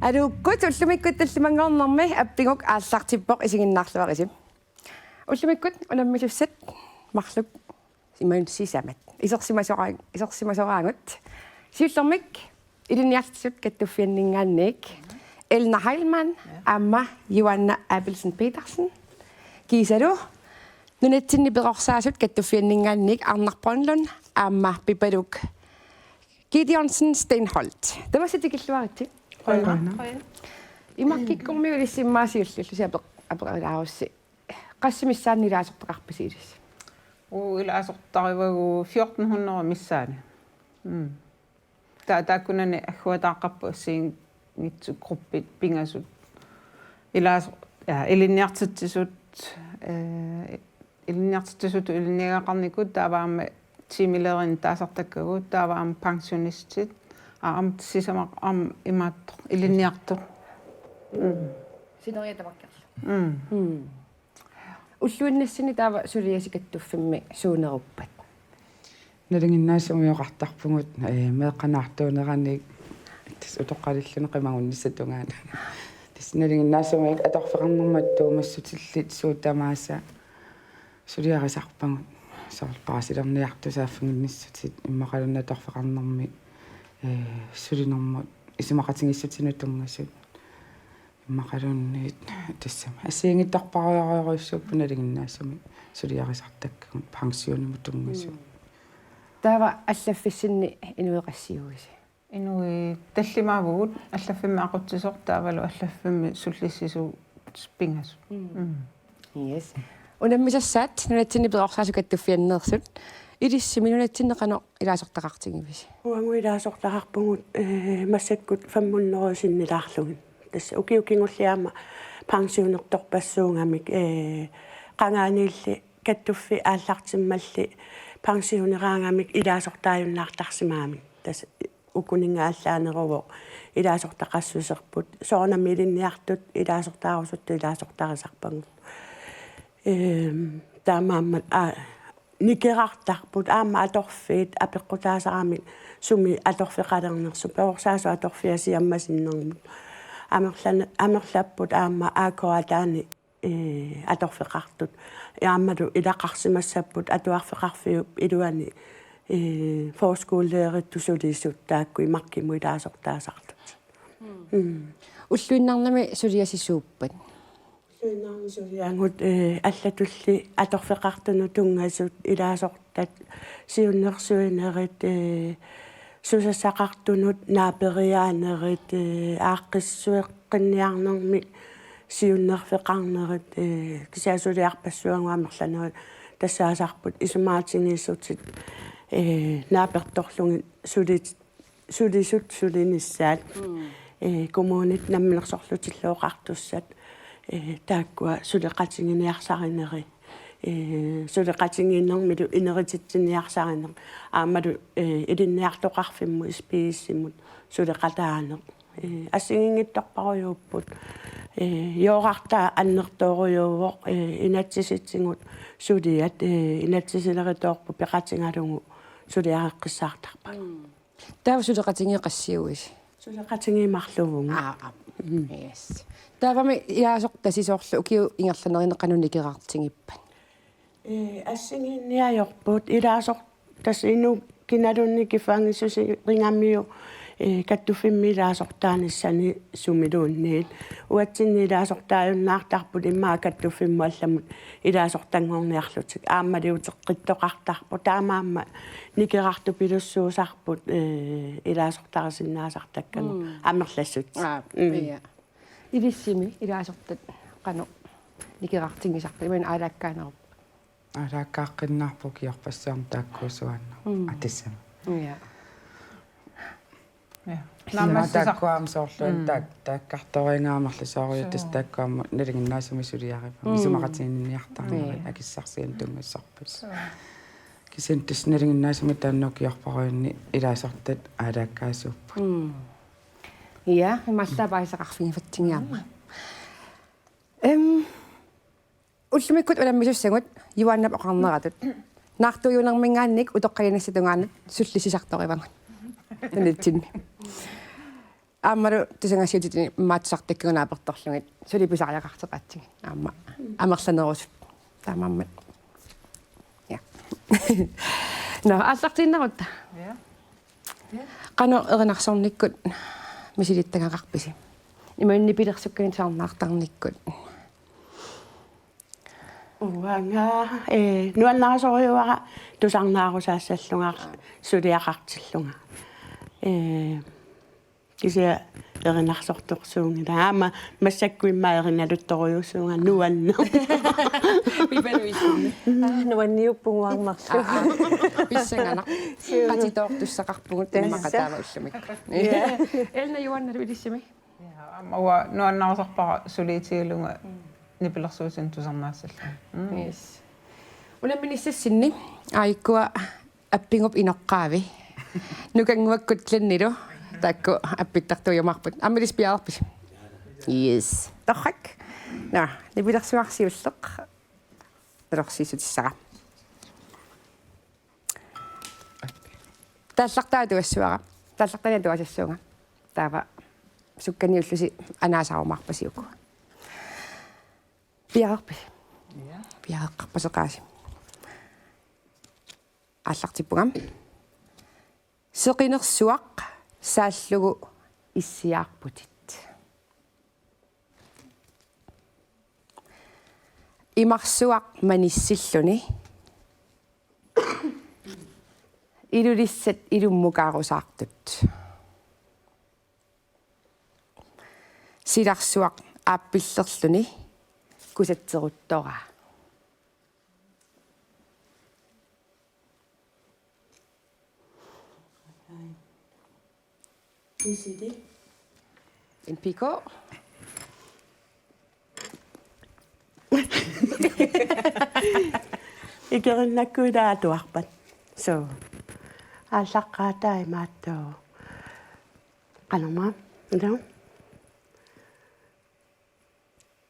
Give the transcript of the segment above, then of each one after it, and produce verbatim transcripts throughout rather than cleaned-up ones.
Aluukkut, ullumikkut tallimanngornermi Appiguk aallartippoq, isiginnaarluarisi. Ullumikkut unammisussat marluk imaluunniit sisamat isersimasoraa-, isersimasoraagut. Siullermik ilinniartitsisut kattuffianninngaanniit Elna Heilmann aamma Joanna Abelsen Petersen. Kiisalu nunatsinni perorsaasut kattuffianninngaanniit Arnar Brønlund aamma Pipaluk Gideonsen Steinholt. Tamassi tikilluaritsi. Qujanaq. Qujanaq. Imaq kikkormiut ilissi immaqa siulliullusi apeq-, apeqquterussi. Qassit missaanni ilaasortaqarpisi ilissi? Uu, ilaasortarivagut fjorten hundrede missaanni. Mm. Ta-, taakkunani agguataaqqapput assigiinngitsut gruppit pingasut. Ilaaso-, ja, ilinniartitsisut, eh, ilinniartitsisutut ilinniagaqarnikut, taava aamma tiimilerinik taasartakkagut, taava aamma pensionistit, aa, aamma sisamat aamma imaattoq ilinniartut. Mm. Sineriak tamakkerlugu. Mm. Mm. Ulluinnarni taava suliasi kattuffimmi suuneruppat? Nalinginnaasumik oqartarpugut, eh, meeqqat naartuuneranik tassa utoqqalillutik qimagunnissap tungaanut. Tassa nalinginnaasumik atorfeqarnermut attuumassutillit suut tamaasa suliarisarpagut. Soorlu paasilerniartut saaffiginnissutit immaqaluunniit atorfeqarnermi, eh, sulinermut isumaqatigiissutinut tunngasut. Immaqaluunniit tassami assigiinngitsorpassuarujussuupput nalinginnaasumik suliarisartakkagut pensionimut tunngasut. Mm. Taava allaffissinni inuit qassiuisi? Inuit tallimaavugut, allaffimmi aqutsisoq taavalu allaffimmi sullissisut pingasut. Mm. Mm. Yes. Unammisassaat nunatsinni perorsaasut kattuffianneersut. Ilissimi nunatsinni qanoq ilaasortaqartigivisi? Uagut ilaasortaqarpugut, eh, massakkut fem hundrede sinnilaarlugit. Tassa ukiut kingulliit aamma pensionertorpassuugamik, eh, qangaaniilli kattuffiit aallartimmalli pensioneraangamik ilaasortaajunnaartarsimagamik. Tassa ukuninnga allaaneruvoq ilaasortaqassuserput. Soorunami ilinniartut ilaasortaarusuttut ilaasortarisarpagut. Ehm, taamaammat, aa, nikerartarput aamma atorfiit apeqqutaasaramik sumi atorfeqalernersoq, perorsaasut atorfiat siammasinnermut. Amerlan-, amerlapput aamma A K A-taani, eh, atorfeqartut. Aammalu ilaqarsimassapput atuarfeqarfiup iluani, eh, forskoleeritut sulisut taakku imakkimut ilaasortaasarlutik. Mm. Mm. Ulluinnarnami suliasi suuppat? Ulluinnarni suliagut, eh, allatulli atorfeqartunut tunngasut ilaasortat, siunnersuinerit, eh, susassaqartunut naaperiaanerit, eh, aaqqissueqqinniarnermik siunnerfeqarnerit, eh, kisianni suliarpassuagut amerlanerit tassaasarput isumaqatigiissutit, eh, naapertorlugit sulit sulisut sulinissaat, mm, eh, kommunit namminersorlutillu oqartussat, eh, taakkua suleqatiginiarsarinerit, eh, suleqatigiinnermilu inerititsiniarsarineq, aammalu, eh, ilinniartoqarfimmut S P S-imut suleqataaneq. Eh, assigiinngitsorparujuupput, eh, Joorartaaq annertoorujuuvoq, eh, inatsisitigut suliat, eh, inatsisileritoorput peqatigalugu suliareqqissaartarpagut. Mm. Taava suleqatigiit qassiuisi? Suleqatigiit marluvugut. Aa, aa. Mm. Yes. Taavami ilaasortasi soorlu ukiut ingerlanerini qanoq nikerartigippat? Eh, assigiinniajorput ilaasor-, tassa inuk kinaluunniit kiffaanngissuserigamiuk, eh, kattuffimmi ilaasortaanissani sumiluunniit. Uatsinni ilaasortaajunnaartarput immaqa kattuffimmut allamut ilaasortanngorniarlutik. Aammali uteqqittoqartarpoq. Taamaammat nikerartupilussuusarput, eh, ilaasortarisinnaasartakkagut. Mm. Amerlasuut. Aa, mm, ja. Ilissimi ilaasortat qanoq nikerartigisarpat, imaluunniit aalaakkaanerup? Aalaakkaaqqinnaarpoq ukiorpassuarni taakkuusuaannaq. Mm. Aa, tassami. Ja. Ja. Naammassisaq- Taakkuami soorlu, mm, taak-, taakkartoriinnarmik amerlasoorujussuuvoq. Suu. Tassa taakkuami nalinginnaasumik suliaripput. Mm. Isumaqatiginninniartarnerit, ja, akissarsianik tunngassorput. Suu. Kisianni tassa nalinginnaasumik taanna ukiorparujuunni ilaasortat aalaakkaasuupput. Mm. Ja, imaallaat paasisaqarfigivatsigiarmat. Mm. Em, ullumikkut unammisussagut Joannap oqarneratut. Naartuujunerminngaanniit utoqqalinissatungaanut sullissisartorivagut. Nunatsinni. Aammalu tusagassiuutitut immaqa tusartakkagut naapertorlugit suli pisariaqartoqaatsigit. Aamma amerlanerusut. Taamaammat. Ja. Nå, aallartiinnarutta. Ja. Qanoq erinarsornikkut misilittagaqarpisi? Imaluunniit nipilersukkanik tusarnaartarnikkut. Uanga, eh, nuannarisorujuara tusarnaarusaassallunga, suliaqartillunga. Eh, kisianni erinarsortorsuunngilanga. Aamma massakkut immaqa erinaluttorujussuunga nuanneq. Pipaluissunni. Aa, nuanniuppunguarmarlu. Aa, aa. Pissanganaq. Qatitoortussaqarpugut. Tassa. Immaqa taava ullumikkut. Ja. Elna Johanna, du ilissimi? Ja, aamma uanga nuannarisarpara suliitigalunga nipilersuutinik tusarnaassallunga. Mm. Yes. Unamminissassinni aajukkua appigup inoqqaavi. Nukannguakkut Glennilu taakku appittartuujumaarput. Aamma ilissi piareerpisi? Yes. Torrak. Nå, nipilersuaq siulleq. Nalorsiissutissara. Taallartaa atuassuara. Taallartaani atuasassuunga. Taava sukkaniullusi anaasarumaarpasi uku. Piareerpisi? Ja. Piareeqqarpaseqaasi. Aallartippunga. Seqinersuaq saallugu issiaarputit. Imarsuaq manissilluni. Ilulissat ilummukaarusaartut. Silarsuaq aappillerluni kusatseruttoraa. Isili. N P K. Ikerinnakkuit atuarpat. So. Aallaqqaataa imaattoq. Qanormaa. Ilo.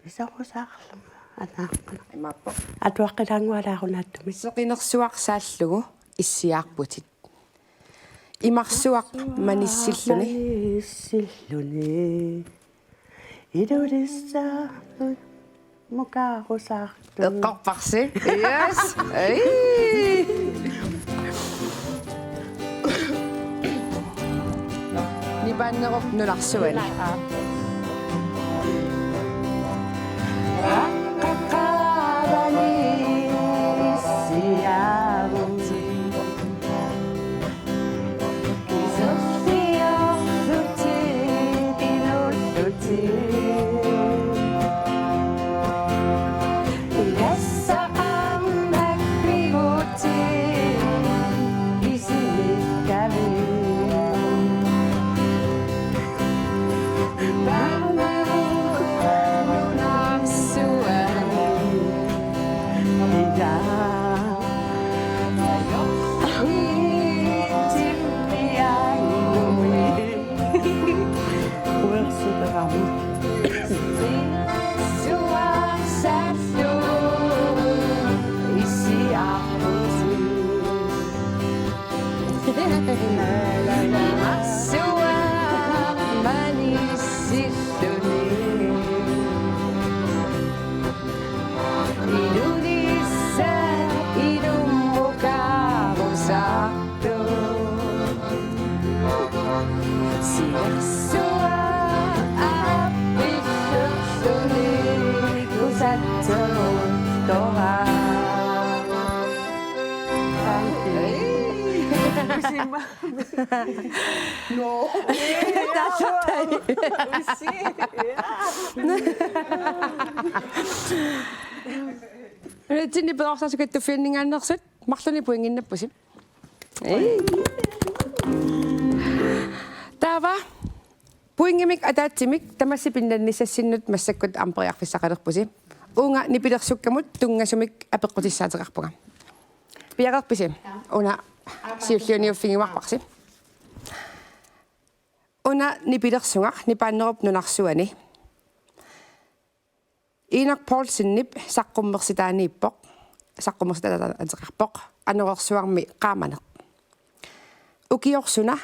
Pisorusaarlunga. Anaarpana. Imaappoq. Atuaqqilaanngualaarunaattumi. Seqinersuaq saallugu issiaarputit. Imarsuaq manissilluni. Manissilluni. Ilulissat mukaarusaartut. Eqqorparsi. Yes. Ei. Nipaannerup nunarsuani. No. Ritsinni perorsasukattu fianningaannersut marlunnik pointinnappusi. Ei. Taava pointimik ataatsimik tamassi pinnannissassinnut massakkut aamma periarfissaqalerpusi. Uunga nipilersukkamut tunngasumik apeqqutissaateqarpunga. Piareerpisi? Una siulliuniuffigiuarparsi. Una nipilersugaq nipaannerup nunarsuani. Inak Poulsenip saqqummersitaaniippoq, saqqummersitaateqarpoq, anorersuarmi qaamaneq. Ukioq suna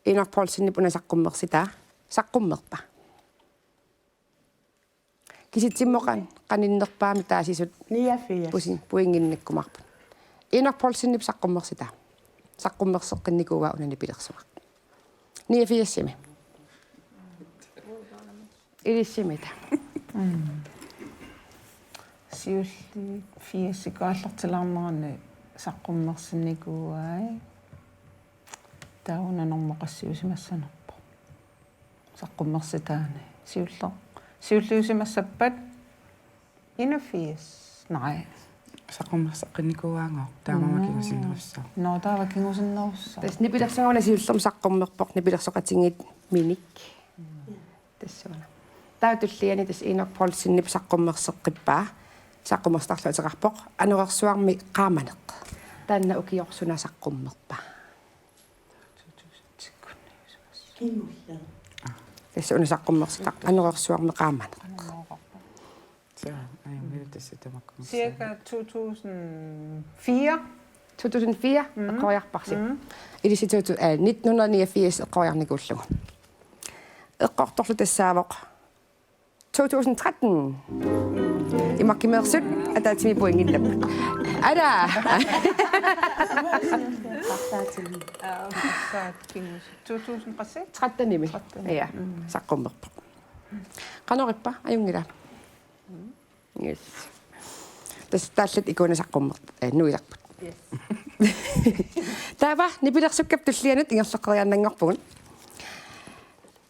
Inak Poulsenip una saqqummersitaa? Saqqummerpa? Kisitsimmoqan qaninnerpaamik taasisut niogfirs. Pusin, pointinnakkumaarput. Enok Poulsenip saqqummersitaa. Saqqummerseqqinnikuuaa una nipilersuaq. Niogfirsimi. Ilissimita. Mm. Siulliit firsikut aallartilaarnerani saqqummersinnikuuai. Taava una normu qassiusimassanerpoq. Saqqummersitaani. Siulleq. Siulliusimassappat enogfirs. Nej. Saqqummerseqqinnikuuaagooq. Taamaammat Mm. kingusinnerussaaq. Nå, taava kingusinnerussaaq. Tassa nipilersuaq una siullermik saqqummerpoq, nipilersoqatigiit minik. Tassuuna. Taava tulliani tassa Enok Poulsenip saqqummerseqqippaa. Saqqummersitarlu ateqarpoq Anorersuarmi qaamaneq. Taanna ukioq suna saqqummerpa? Kingulleq. Tassa una saqqummersitarpoq Anorersuarmi qaamaneq. Suu, ajunngilaq tassa tamakku. Cirka to tusind fire. To tusind fire Mm. eqqoriarparsi. Mm. Ilissi to tu-, eh, nitten hundrede niogfirs eqqoriarnikuullugu. Eqqortorlu tassaavoq to tusind tretten. Imakkimeersut ataatsimik pointinnap. Ada! Aa, to tusind qassi? Trettenimi. Tretten. Ja, Mm. saqqummerpoq. Qanorippa, ajunngilaq. Yes. Tassa taallat ikuuna saqqummer-, eh, nuilerput. Yes. Taava nipilersukkap tullianut ingerlaqqeriaannanngorpugut.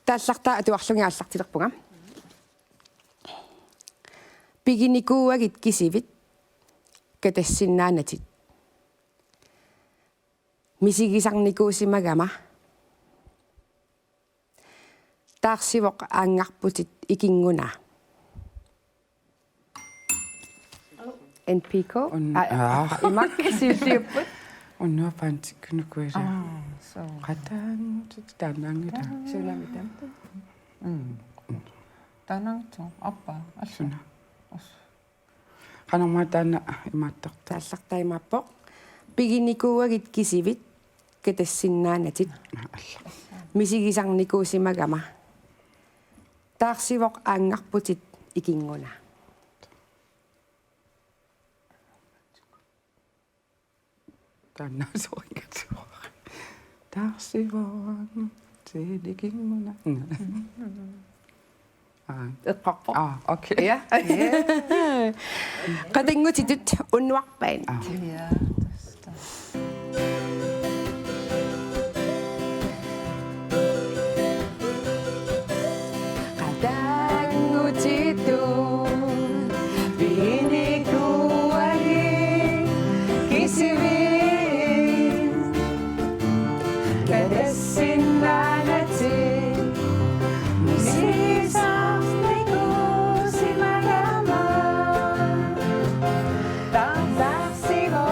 Taallartaa atuarlugit aallartilerpunga. Piginikuuagit kisivit katassinnaanatit. Misigisarnikuusimagama. Taarsivoq aanngarputit ikinnguna. N P K? Un-, Aa, aa. Imak siulliupput. Unnuaq paantikkunuku ila. Aa, suu. Qataangutit taannaanngilaq. Sulamita. Mm. Taannaanngitsoq, aappaa, alla. Suna. Us. Qanormaa taanna imaattartoq? Taallartaa imaappoq. Piginikuuagit kisivit katassinnaanatit. Alla. Misigisarnikuusimagama. Taarsivoq aanngarputit ikinnguna. Taanna soringatsuaq. Taarsivoq aanngarputit ikinnguna. Aa. Eqqorpoq. Aa, okay. Ja. Qatanngutitut Unnuaq Band. Aa. Ja, tassa, tassa. Qatanngutitut piginikuuagit kisivit katassinnaanatit misigisarnikuusimagama. Taarsivoq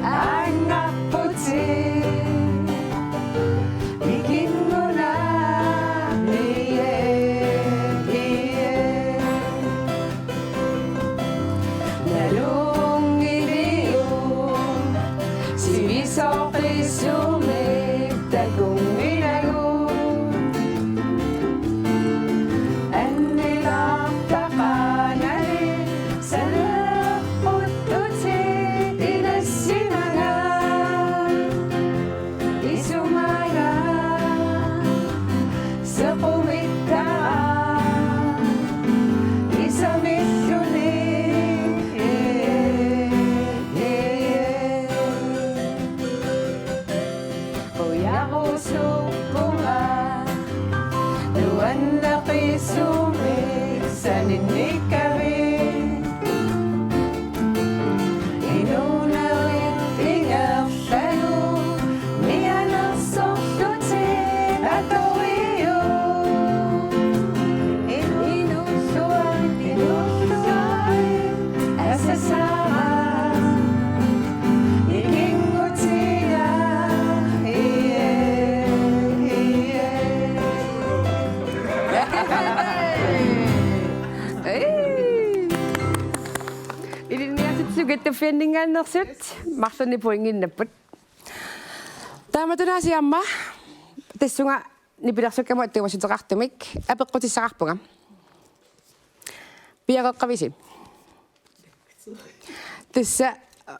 aanngarputit ikinnguna. Ie, ie. Nalunngilagut sivisoq qisumik takunngilagut. Annilaartaqaanani saneqquttutit inassimanga. Isumaga sequmittara isamilluni. Qujarusuppunga nuanneqisumik saninnikkavit. Inuunerit ingerlagut mianersorlutit atoriuk. Inuulluarit, inuulluarit asasara ikinngutiga. Ie, ie. Ilinniartitsisut kattuffianninngaanneersut marlunnik pointinnapput. Taamatunaasiit aamma tassunga Nipilersukkamut attuumassuteqartumik apeqqutissaqarpunga. Piareeqqavisi? Tassa,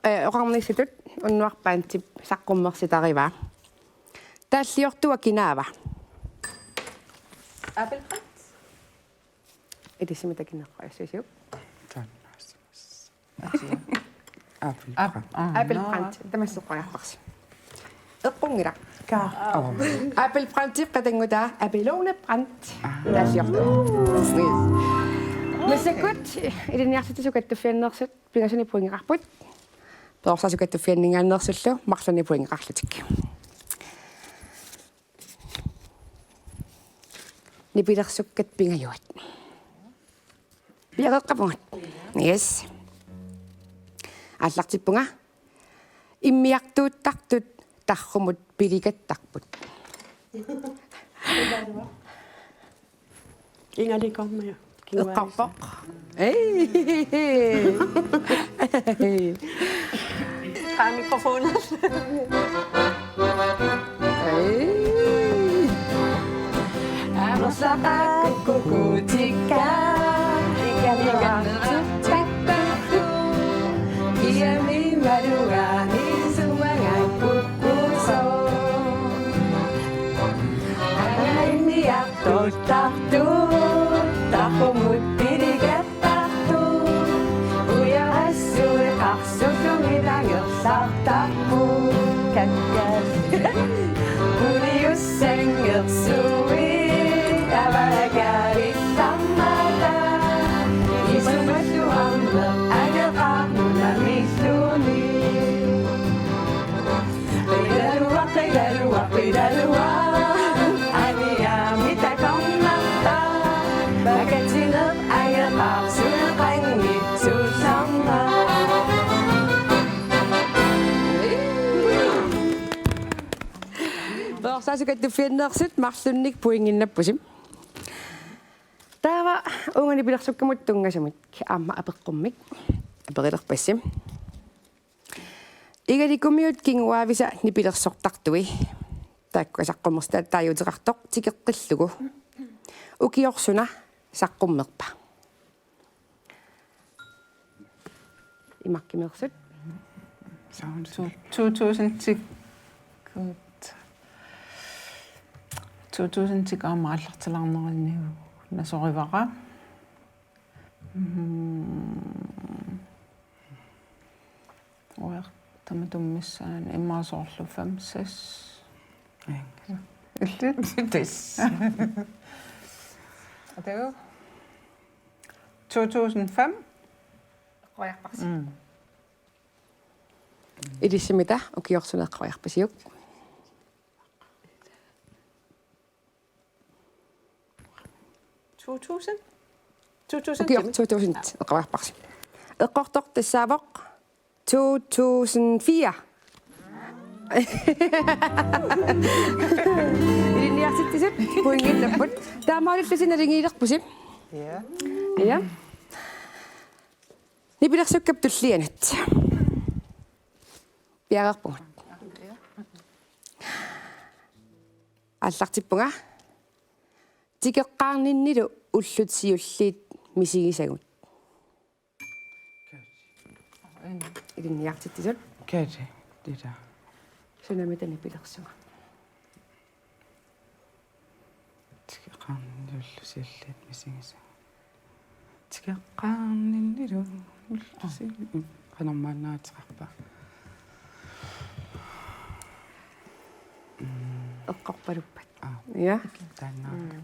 eh, oqarnissatut unnuaq Brandtip saqqummersitarivaa. Taalliortua kinaava? Abel Brandt. Ilisimita kinneqqaassusiuk. Taanna. Abel Ab-, Brandt. Aa, Abel naa. Brandt, tamassi eqqoriarparsi. Eqqunngilaq. Ka. Aa. Abel Brandtip qatanngutaa Abelone Brandt. Aa. Taalliortua. Yes. Massakkut ilinniartitsisut kattuffianneersut pingasunik pointeqarput. Perorsaasut kattuffianninngaanneersullu marlunnik pointeqarlutik. Nipilersukkat pingajuat. Piareeqqavugut. Yes. Aallartippunga. Immiartuuttartut tarrumut piligattarput. Ingali Kormajak. Eqqorpoq. Ei. Taa mikrofoni. Ei. Amerlaqaat kukkutikka. Ikannerartartarlu. Kiami malugaani sumanga kukkusoq. Angaimmiartuuttartut tarrumut piligattartut. Ujarassueqarsullugit angerlartarput. Kakkas. Uliussangersuit avalakalittarmata. Isumalluarneq angeqarnunamilluni. Qilalua, qilalua, qilalua. Aniami takornarta. Makatsineq angeqarsueqanngitsuullarma. Perorsaasut kattuffianneersut marlunnik pointinnappusi. Taava uunga nipilersukkamut tunngasumik aamma apeqqummik aperilerpassi. Igalikumiut kinguaavisa nipilersortartui. Taakku saqqummersitaat taaguuteqartoq tikeqqillugu. Ukioq suna saqqummerpa? Imarkimeersut. Sound. To-, to tusind. Good. To tusind aamma aallartilaarneriniu nasorivara. Mhm. Uer, tamatuma missaani immaqa soorlu fem, seks. Illit. Tassa. Atagu. To tusind fem. Eqqoriarparsi. Mm. Ilisimita ukioq suna eqqoriarpisiuk? To tusind? To tusind. Ukioq to tusind eqqoriarparsi. Eqqortoq tassaavoq to tusind fire. Ilinniartitsisut pointinnapput. Taamaalillusi naligiilerpusi. Ja. Ja. Nipilersukkap tullianut. Piareerpugut. Aallartippunga. Tikeqqaarninnilu ullut siulliit misigisagut. Ilinniartitsisut. Kati, tita. Sunamita nipilersunga? Tikeqqaarninnilu ullut siulliit misigisagut. Tikeqqaarninnilu ullut siulliit. Qanormaannaateqarpa? Mm. Eqqorpaluppat. Aa. Ja. Taanna. Mm.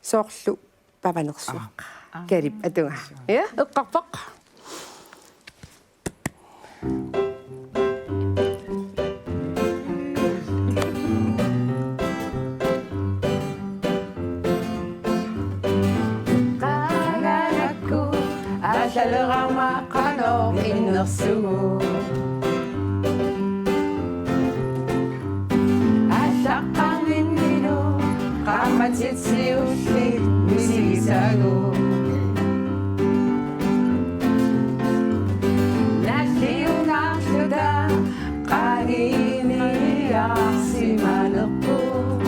Soorlu pavanersuaq. Aa. Kalip atunga. Ja, eqqorpoq. Qaanganakku aallalerama qanoq innersugut. Aallaqqaarninnilu qaammatit siulliit misigisagut. Nalliunnaarluta qaangiiniarsimalerput.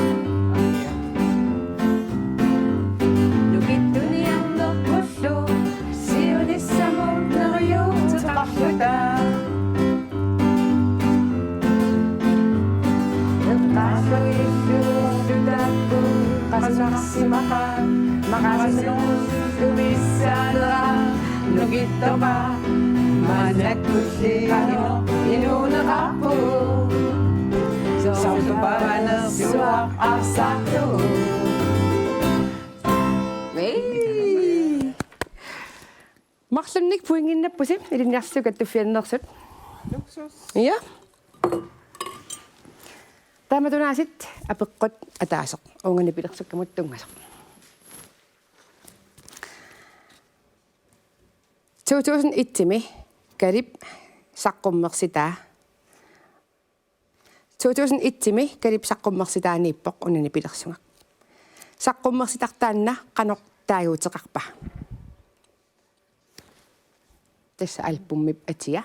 Neriuuteqarluta. Eqqaallugilluulluta qasunarsimaqaat maqaasinerullu missaanera nukittoqaat maannakkulli inu-, inuuneqarpugut. Soorlu pavanersuaq arsartugut. Hey! Marlunnik pointinnappusi ilinniartitsisut kattuffianneersut. Luksus. Ja. Taamatunaasiit apeqqut ataaseq uunga nipilersukkamut tunngasoq. To tusind et-imi Kalip saqqummersitaa. To tusind et-imi Kalip saqqummersitaaniippoq una nipilersugaq. Saqqummersitartaanna qanoq taaguuteqarpa? Tassa albumip atia.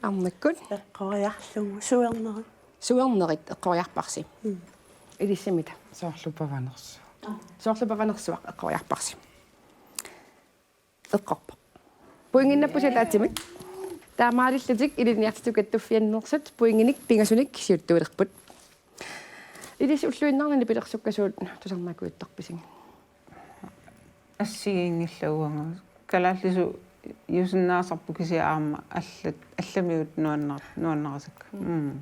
Arnakkut. Eqqoriarlugu suernerit. Suernerit eqqoriarparsi. Mm. Ilissimita. Soorlu pavanersuaq. Soorlu pavanersuaq eqqoriarparsi. Eqqorpoq. Pointinnappusi ataatsimik. Taamaalillutik ilinniartitsisut kattuffianneersut pointinik pingasunik siuttuulerput. Ilissi ulluinnarni nipilersukkasuut tusarnaakkujuttarpisigit? Assigiinngillat uanga. Kalaallisut iusinnaasarput kisianni aamma allat, allamiut nuannar-, nuannarisakka. Mm.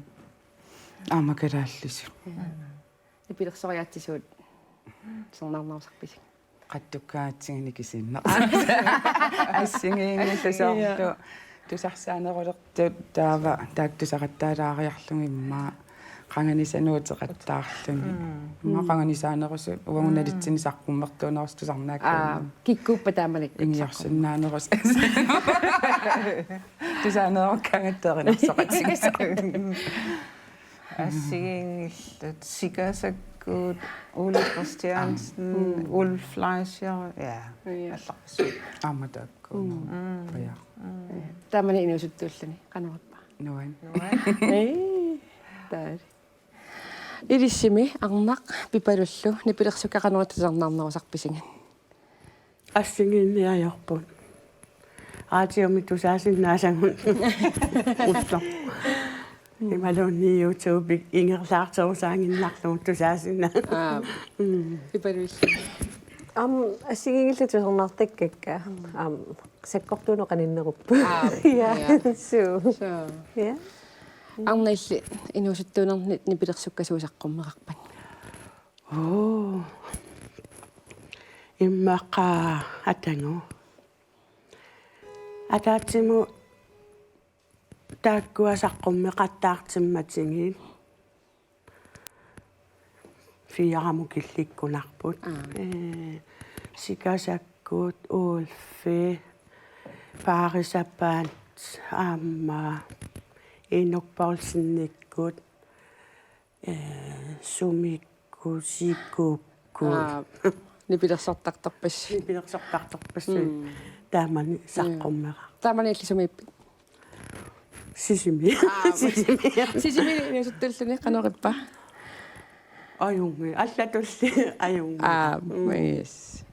Aamma kalaallisut. Nipilersoriaatsisuut tusarnaarnerusarpisigit? Qattukkaatsigini kisiinna. Assigiinngillat soorlu. Ja. Tusarsaanerulertut taava taakku tusaqattaalaariarlugit immaqa qanganisanuuteqattaarlugit. Mm. Immaqa qanganisaanerusut uagut nalitsinni saqqummertuunerusut tusarnaakkagut. Aa, kikkuuppat taamanikkut saqqum-. Ingiorsinnaanerusut. Tusaanerukkaangatta erinarsoqatigisoq. Assigiinngillat Sikasakkut, Ole Christiansen, mm, Ulf Fleischer, ja, ja, allarpassuit. Aamma taakku. Mm. Ja. Mm. Taamani inuusuttuulluni, qanoq ippa? Nuann. Nuann. Ee, taali. Ilissimi arnaq Pipalullu nipilersukkat qanoq tusarnaarnerusarpisigit? Assigiinniarput. Radiomi tusaasinnaasagut. Ulloq. Imaluunniit YouTube ingerlaartorusaaginnarlugu tusaasinnaa-. Aa. Mm. Pipaluillu. Aamma assigiinngillat tusarnaartakkakka. Aamma sakkortuuneq qaninnerupput. Aa, ja, ja. Suu. Suu. Ja. Arnaq illit inuusuttuunerni nipilersukkasuut saqqummerarpit? Oo. Immaqa atagu. Ataatsimut taakkua saqqummeqattaartimmatigit. Firamut killikkunarput. Aa. Ee, Sikasakkut, Ulfi, Paarisapat, aamma Inuk Poulsenikkut, ee, sumikkut, sikukkut. Aa, nipilersortartorpassuit. Nipilersortartorpassuit. Mm. Taamani saqqummeraq. Taamani illit sumiippit? Sisimiut. Aa, Sisimiut. Sisimiut inuusuttuulluni qanoq ippa? Ajunngilaq. Allatulli ajunngilaq. Aa, mm, yes.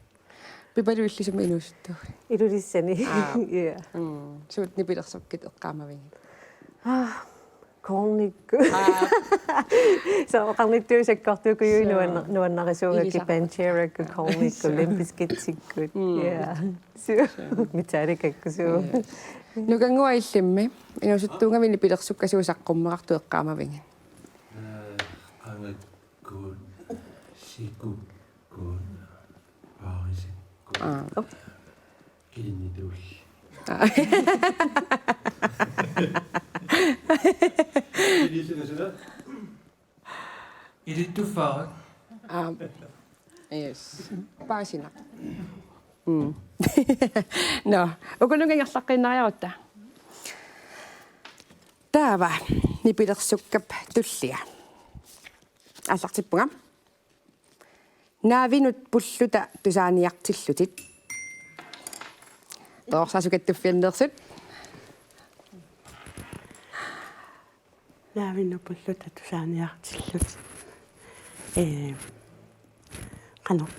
Pipaluillu sumi inuusuttuuit? Ilulissani. Aa. Ja. Mm. Suut nipilersukkit eqqaamavigit? Aa, Kornikkut. Aa. Soorlu oqarnittut sakkortuukkujuit. Suu. Nuanna-, nuannarisuugakkit. Ilisarput. Panterakkut, Kornikkut, Suu. Limp Bizkitikkut. Mm. Ja. Suu. Suu. Metallicakkut, suu. Yes. Nukannguaq illimmi inuusuttuugami nipilersukkasuut saqqummerartut eqqaamavigit? Ee, qangakkut, sikukkut, paarisakkut. Aa. Op. Kiinnituulli. Aa. Ilittuffaarak. Aa. Yes. Paasinaq. Mm. Nå, ukununnga ingerlaqqiinnariarutta. Taava nipilersukkap tullia. Aallartippunga. Naavinut pulluta tusaaniartillutit. Toorsaasut kattuffianneersut. Naavinuppulluta tusaaniartillutit. Ee, qanoq.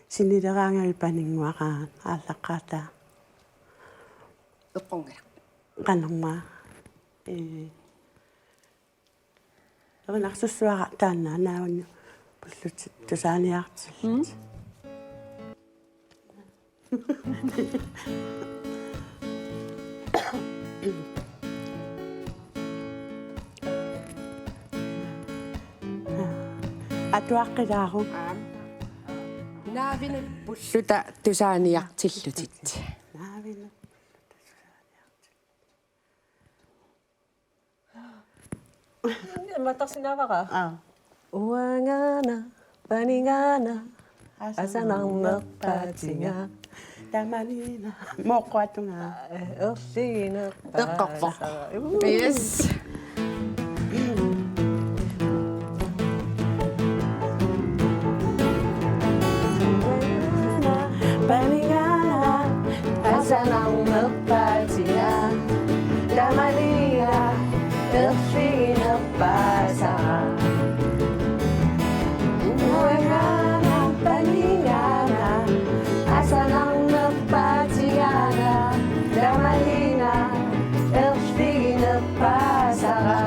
Sinileraangavit paninnguaqaat aallaqqaataa. Eqqunngilaq. Qanormaa. Ee, erinarsussavara taanna naavinuppullutit tusaaniartillutit. Mm. Atuaqqilaaruk. Naavinuppulluta tusaaniartillutit. Naavinuppulluta tusaaniartillutit. Mattarsinnaavara? Aa. Uangaana, panigaana, asanarnerpaatiga. Tamaniina. Mooqqoq atungaa. Erliginerpaasara. Eqqorpoq. Uu. Yes. Panigaana, asanarnerpaatiga. Tamaniina, erliginerpaasara. Uangaana, panigaana, asanarnerpaatiga. Tamaniina, erliginerpaasara.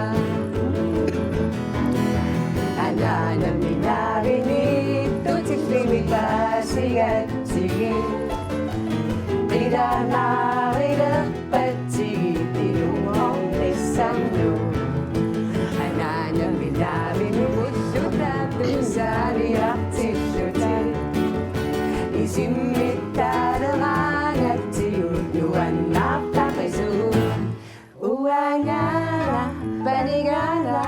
Anaanami naavini tutillimik paasigatsigit. Qilanaarilerpatsigit ilunngornissannut. Anaanami naavinuppulluta tusaaniartillutit. Isimmittaaleraangatsigu nuannaartaqisugut. Uangaana, panigaana,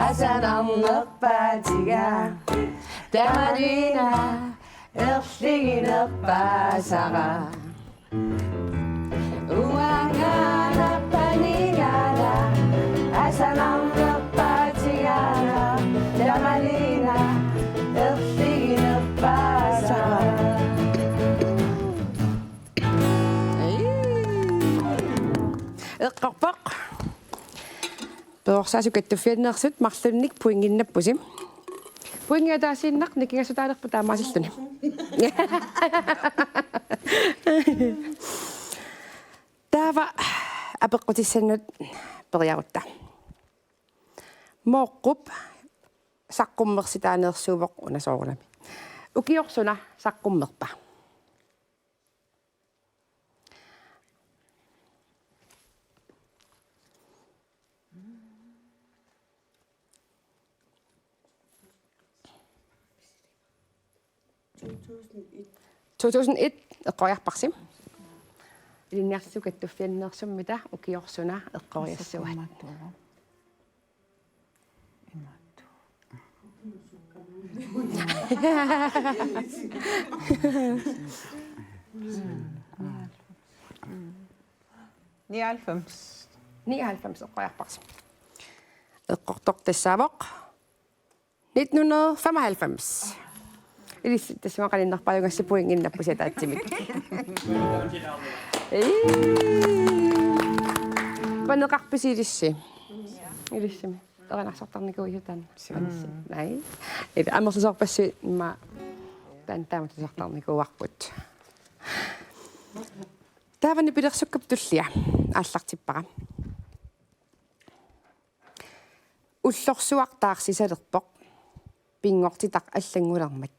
asanarnerpaatiga. Tamaniina, erliginerpaasara. Uangaana, panigaana, asanarnerpaatiga. Tamaniina, erliginerpaasara. Ai. Eqqorpoq. Perorsaasut kattuffianneersut marlunnik pointinnappusi. Pointi ataasiinnaq nikingassutaalerpoq taamaasilluni. Taava apeqqutissannut periarutta. Mooqqup saqqummersitaaneersuuvoq una soorunami. Ukioq suna saqqummerpa? To tusind et eqqoriarparsi. Ilinniartitsisut kattuffianneersummita ukioq suna eqqoriassavat? Imaattoq. Nioghalvfems. Nioghalvfems eqqoriarparsi. Eqqortoq tassaavoq nitten hundrede femoghalvfems. Ilissi tassunga qaninnerpaajugassi pointinnappusi ataatsimik. Ii. Paneqarpisi ilissi? Ilissimi. Erinarsortarnikuuisi taanna. Suu. Nai. Ila amerlasoorpassuit immaqa taanna taamatut tusartarnikuuarput. Taava nipilersukkap tullia aallartippara. Ullorsuaq taarsisalerpoq pinngortitaq allanngulermat.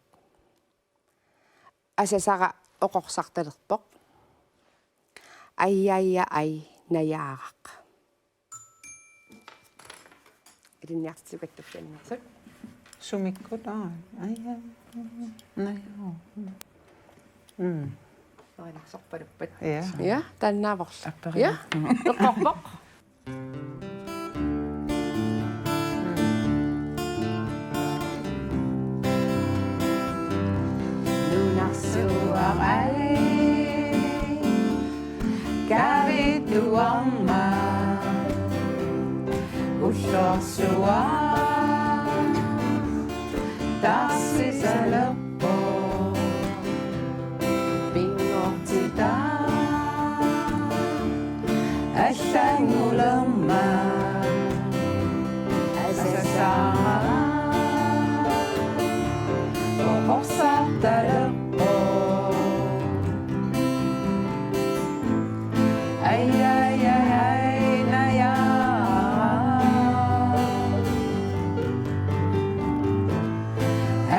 Asasara oqorsartalerpoq. Ajaja aj najaaraq. Ilinniartitsisut kattuffianneersut. Sumikkut, aa, ajaja aj najaaraq. Mm. Erinarsorpaluppat. Ja. Ja, taannaavorlu. Apperi. Ja, eqqorpoq. Nunarsuaq aj kavittuarmat ullorsuaq taarsisalerpoq. Pinngortitaq Allanngulerma asassaara oqorsartalerpoq. Ai, ai, ai, ai, naja.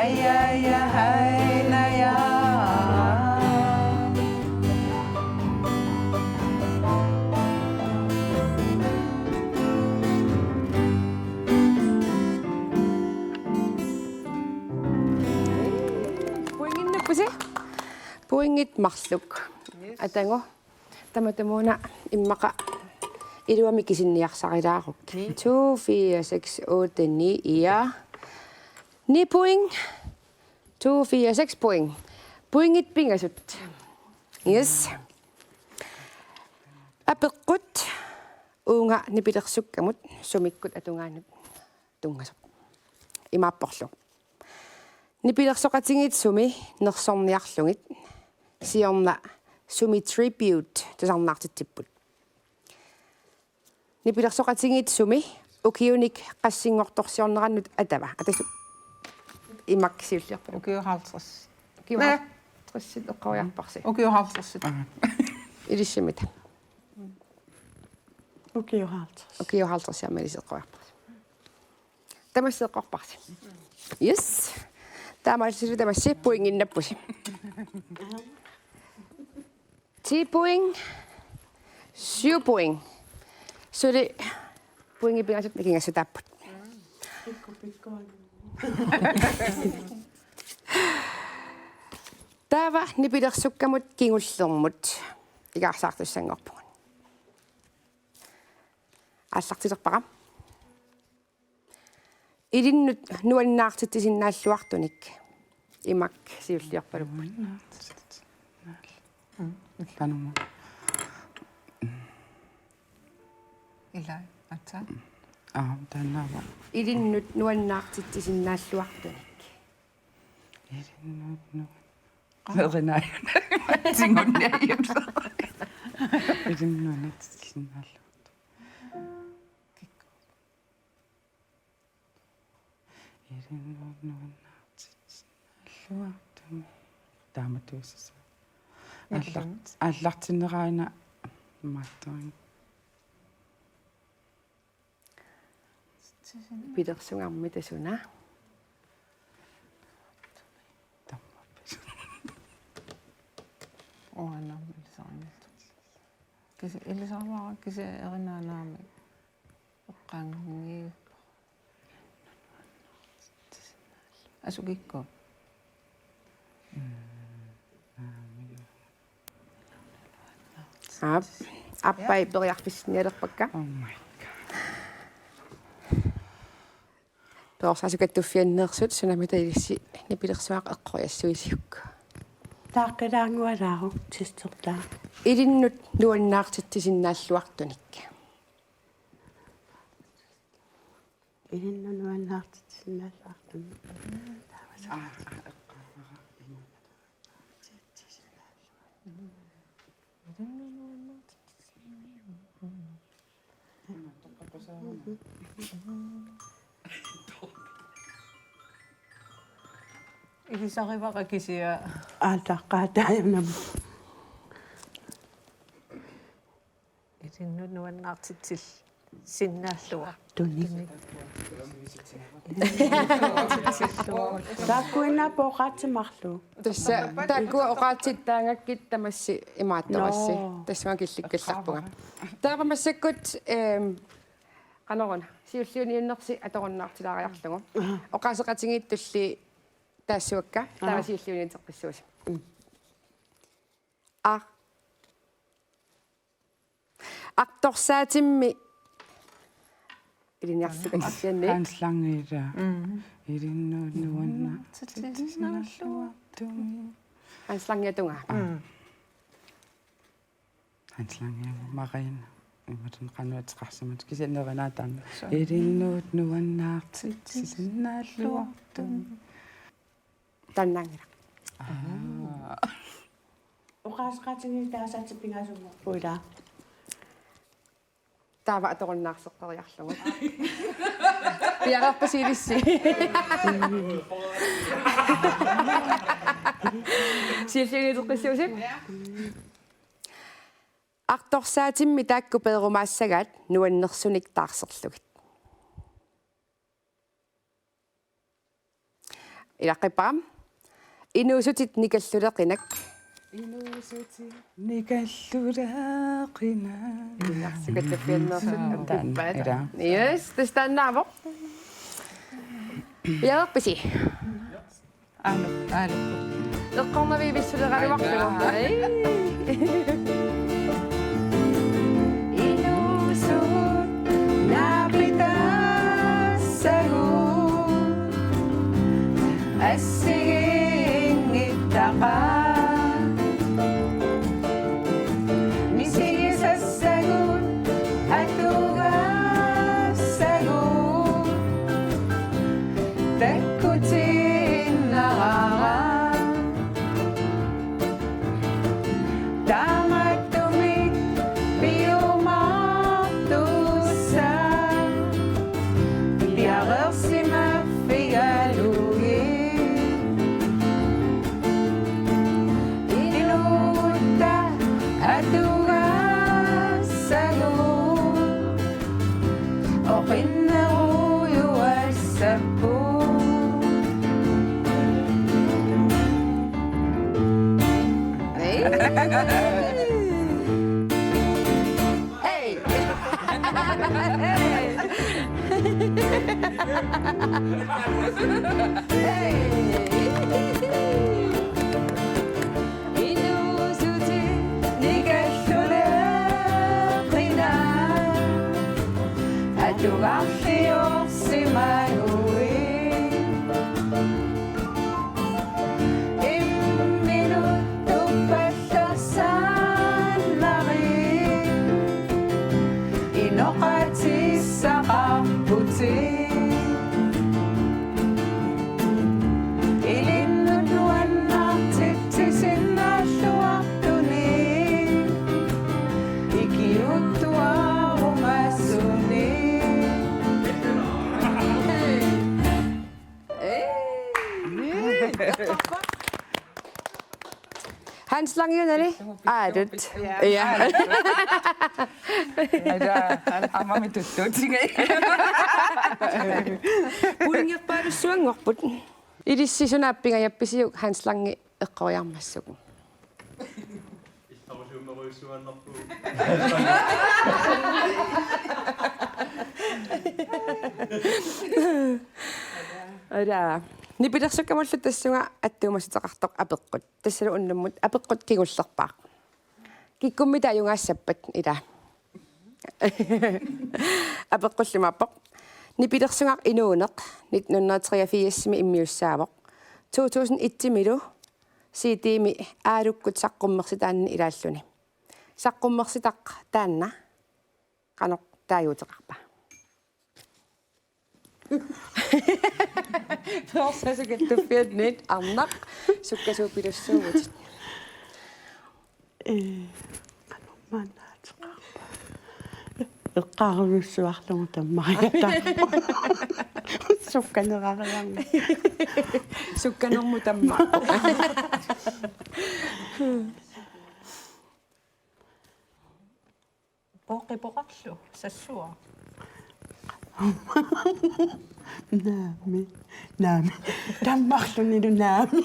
Ai, ai, ai, ai, naja. Pointinnappusi. Pointit marluk. Yes. Atagu. Tamatumuuna immaqa iluamik isinniarsarilaaruk. Ni. To, fire, seks, otte, ni, ja. Ni point. To, fire, seks point. Pointit pingasut. Yes. Apeqqut uunga nipilersukkamut sumikkut atugaanut tunngasoq. Imaapporlu: Nipilersoqatigiit sumi nersorniarlugit siorna sumi tribute tusarnaartitsipput? Nipilersoqatigiit sumi ukiunik qassinngortorsiornerannut atava? Atasu imak siulliorpa. Ukiut halvtreds. Ukiut halvtredsit eqqoriarparsi. Ukiut halvtredsit. Ilisimita. Ukiut halvtreds. Ukiut halvtreds aamma ilissi eqqoriarparsi. Tamassi eqqorparsi. Yes. Taamaalilluta tamassi pointinnappusi. Ti point. Syv point. Suli pointit pingasut nikingassutaapput. Taava nipilersukkamut kingullermut ikaarsaartussanngorpugut. Aallartilerpara. Ilinnut nuannaartitsisinnaalluartunik. Imak siulliorpaluppoq. Nuannaartitsisinnaallu-, mm, illanuma. Ilai, atsa. Aa, taannaava. Ilinnut nuannaartitsisinnaalluartunik. Ilinnut nuan-, Erinaa. Tingunniajut. Ilinnut nuannaartitsisinnaalluartunik. Ilinnut nuannaartitsisinnaalluartumik. Taamatut tassa. Aallar-, aallartinnera aana maattorin. Pilersugarmita suna? Uanga aamma ilisarinngilara. Kisi-, ilisarivara kisianni erinaa naamik. Eqqaanngilara. Asukikku. Aap, aappai periarfissinnialerpakka. Oh my God. Perorsaasut kattuffianneersut sunamita ilissi nipilersuaq eqqoriassuisiuk? Taaqqilaanngualaaruk sistertaa. Ilinnut nuannaartitsisinnaalluartunik. Ilinnut nuannaartitsisinnaalluartunik. Ilisarivara kisianni. Aataqqaataajunam. Ilinnut nuannaartitsisinnaalluartunik. Tunik. Taakkuinnaat oqaatsinik marluk. Tassa taakkua oqaatsittaagakkit tamassi imaattorassi. Nå. Tassuma killikkallarpunga. Taava massakkut, ehm, qanoruna. Siulliuniunnersi atorunnaartilaariarlugu. Aha. Oqaaseqatigiittulli taassuakka. Aha. Taava siulliuniuteqqissuusi. Mm. Ar-, artorsaatimmi ilinniartitsisarsianni. Hans Lange, ja. Mm. Ilinnut nuannaartitsisinnaalluartumik. Hans Lange tungaa. Mm. Hans Lange, Marina. Imatun qanoq ateqarsimasoq kisianni erinaa taanna. Suu. Ilinnut nuannaartitsisinnaalluartumik. Taannaanngilaq. Aa. Oqaaseqatigiit taasaatit pingasunngorput ilaa. Taava atorunnaarseqqeriarlugu. Piareerpasi ilissi. Siulliuteqqissuusi. Artorsaatimmi taakku peerumaassagaat nuannersunik taarserlugit. Ilaqqippara. Inuusutit nikalluleqinak. Inuusutit nikalluleqinak. Inuusutit. Taanna, ila. Yes, tassa taannaavoq. Piareerpisi? Aalu, aalu. Eqqornaviivissuleqaluarlugu. Ai. Inuusut naapitassagut assigiinngittaqaat. Misigisassagut atugassagut takkutiinnarpara. Taamaattumik piumaartussaq piareersimaffigalugit. Inuugut atugassagut oqinnerujuassapput. Hey! Hey! Hey! Inuusutit nikalluleqinak atugarliorsimaguit. Imminut tuppallersaannarigit inoqatissaqarputit. Ilinnut nuannaartitsisinnaalluartunik ikiuuttuarumasunik. Hans Lange, Nali. Aalut. Ja. Ja. Ada, aamma mituttut. Pointerpaalussuanngorput. Ilissi suna pingajappisiuk Hans Lange eqqoriarmassuk? Ada. Nipilersukkamullu tassunga attuumassuteqartoq apeqqut. Tassalu unnummut apeqqut kingullerpaaq. Kikkummi taajungaassappat ila. Apeqqullu imaappoq. Nipilersugaq inuuneq nitten hundrede treogfirsimi immiussaavoq. To tusind et-imilu C D-mi Aalukkut saqqummersitaanini ilaalluni. Saqqummersitaq taanna qanoq taaguuteqarpa? Perorsaasut kattuffiannit arnaq sukkasuupilussuuvutit. Ee, qanormaannaateqarpa. Eqqaarulussuarlugu tammariataarpoq. Sukkanerariarami. Sukkanermut tammaarpoq. Pooqqipoqarlu, sassua. Naami, naami. Tammarlunilu naami.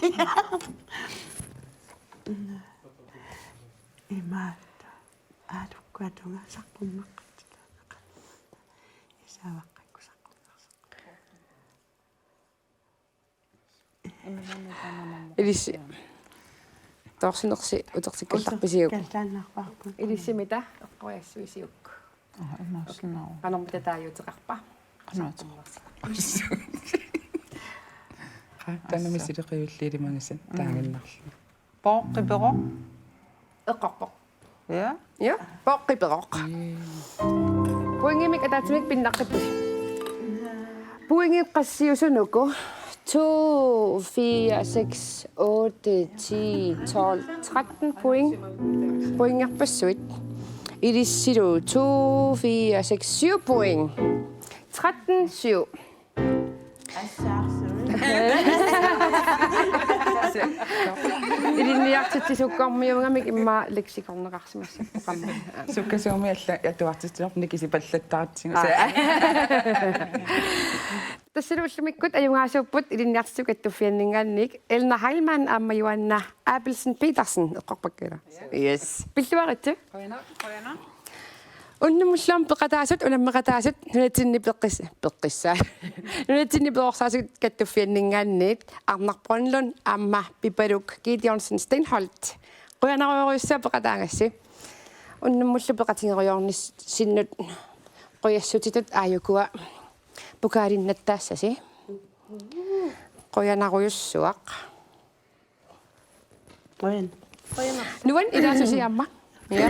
Imaattoq. Aalukkut atungaa saqqummeqqittuaannaqaaq. Isaavaqqakkut saqqummersoq. Ilissi. Toorsinersi utertikkallarpisiuk? Utertikkallarparput. Ilissi mita eqqoriassuisiuk? Aa, imaassinnaavoq. Qanormita taaguuteqarpa? Qanoq ateqarpa? Qa-, taanna misileqivilliilimagisan taaginnarlugu. Pooqqiperoq. Eqqorpoq. Ja. Ja, pooqqiperoq. Pointimik ataatsimik pinnaqqippusi. Pointit qassiusut uku? To, fire, seks, otte, ti, tolv, tretten point. Pointerpassuit. Ilissilu to, fire, seks, syv point. Tretten syv. Ilinniartitsisukkormiuugamik immaqa leksikorneqarsimassappoq aamma. Sukkasuumik alla atuartitsinerput nikisipallattaartigu. Aa. Tassalu ullumikkut ajugaasuupput ilinniartitsisut kattuffianninngaanniit Elna Heilmann aamma Joanna Abelsen Petersen eqqorpakka ilaa. Yes. Pilluaritsi. Unnummullu aamma peqataasut, unammeqataasut, nunatsinni peqqis-, peqqissaat. Nunatsinni perorsaasut kattuffianninngaanniit Arnaq Brønlund aamma Pipaluk Gideonsen Steinholt. Qujanarujorujussuaq peqataagassi. Unnummullu peqatigerujoornissinnut qujassutitut aajukua pokaalinnattaassasi. Qujanarujussuaq. Qujan. Nuan ilaasusi aamma. Ja.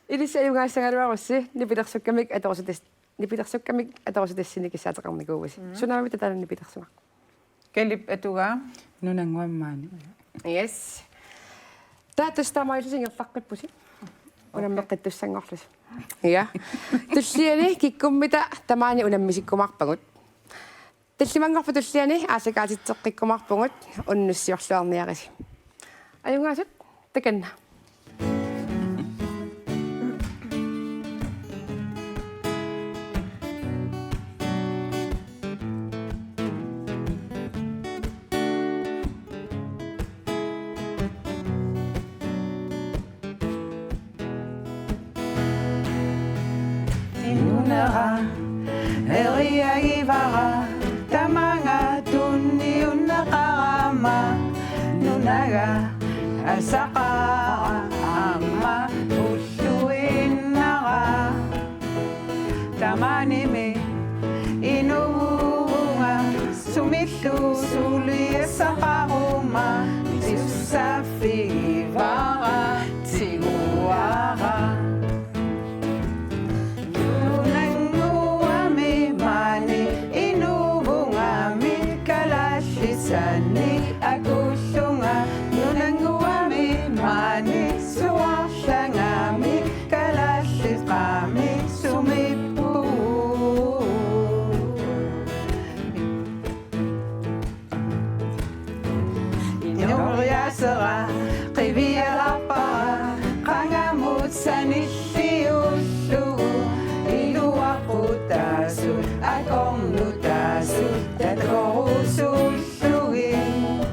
Ilissi ajugaassagaluarussi nipilersukkamik atorsutas-, nipilersukkamik atorsutassinnik kissaateqarnikuuvusi. Mm. Sunaammita taanna nipilersunarpoq? Kalip atugaa. Nunannguamik maani. Yes. Taava tassa taamaalillusi ingerlaqqippusi. Unammeqqittussanngorlusi. Ja. Tulliani kikkummita tamaani unammisikkumaarpagut. Tallimanngorpat tulliani aallakaatitseqqikkumaarpugut, unnussiorluarniarisi. Ajugaasut, takanna. Inunera eriagivara tamaanga tunniunneqarama, nunaga asaqara aamma ulluinnara. Tamanimi inuuvunga sumillu suliassaqaruma, pisussaaffigivara tiguara. Nunannguami maani inuuvungami kalaallisani akullunga. Nunannguami maani suarlangami kalaallit qaami sumiippugut. Ineriartorpara qiviaraarpara qangamut sanilliullugu, iluaqutaasut akornutaasut takorusuullugit.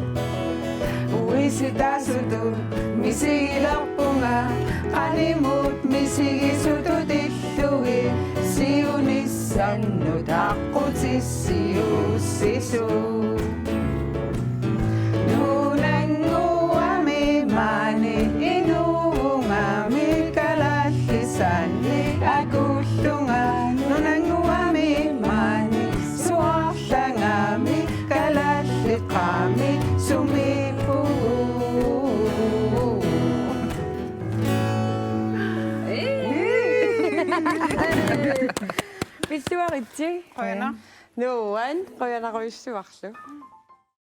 Uisitaasutut misigilerpunga qanimut misigisutut illugit siunissannut aqqutissiuussisut. Nunannguami maani inuuvungami kalaallisani akullunga. Nunannguami maani suarlangami kalaallit qaami sumiippugut. Pilluaritsi. Qujanaq. Nuan, qujanarujussuarlu.